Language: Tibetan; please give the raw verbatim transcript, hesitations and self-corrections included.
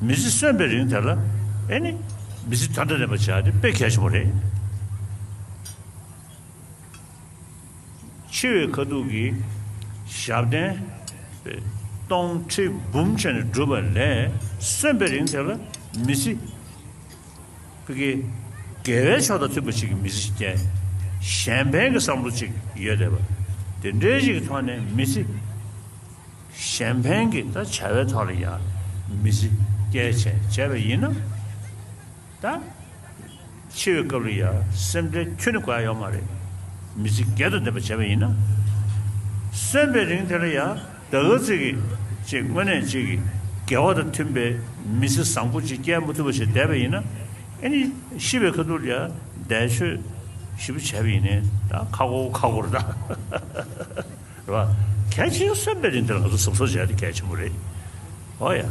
མི་ཚེ་གསོན་པའི་རིང་དེ་ལ་ཨེ་ནི་མི་ཚེ་དོན་དང་ལྡན་པ་བྱ་དེ་དཔེ་གལ་ཆེན་པོ་རེད། འཆི་བའི་ཁ་ཐུག་གི་ཞབས་བརྟན་སྟོང་ཁྲི་འབུམ་བྱས་ནས་བསྒྲུབས་པ་ལས་གསོན་པའི་རིང་དེ་ལ་མི་ཚེ་ཕ་གི་དགེ་བའི་ཕྱོགས་དང་མཐུན་པ་ཞིག་གི་མི་ཚེ་ཅིག་སྐྱེལ། གཞན་ཕན་གྱི་བསམ་བློ་ཅིག་ཡོད་བསྡད་པ་དེ་འདྲའི་ཞིག་གི་ཐོག་ནས་མི་ཚེ་གཞན་ཕན་གྱི་ད་བྱ་བའི་ཐོག་ལ་ཡང་མི་ཚེ་སྐྱེལ་བྱས་བྱས་པ་ཡིན་ན། ད་འཆི་བའི་སྐབས་ལ་ཡང་སེམས་ཁྲལ་ཁྱོན་ནས་དགོས་ཡ་ཡོད་མ་རེད། མི་ཚེ་བརྒྱ་དང་ལྡན་པ་བྱས་པ་ཡིན་ན། གསོན་པའི་རིང་དེ་ལ་ཡང་ད་ག་ཚོད་ཀྱི་ཅིག་དངོས་གནས་ཅིག་གི་དགེ་བ་དང་མཐུན་པའི་མི་ཚེ་བཟང་པོ་ཅིག་སྐྱེལ་མ་ཐུབ་པ་ཞིག་བསྡད་པ་ཡིན་ན། ཨེ་ནི་ཤི་བའི་ཁ་ཐུག་ལ་ཡང་འདས་མཆོད་ཞིབ་པོ་བྱས་པ་ཡིན་ནའི་ད་ཁག་པོ་ཁག་པོ་རེད་ད། རེད་བ། གལ་ཆེ་ཤོས་གསོན་པའི་རིང་དེ་ལ་ང་ཚོ་གཟབ་གཟབ་བྱས་ཏེ་གལ་ཆེན་པོ་རེད། ཨོ་ཡ།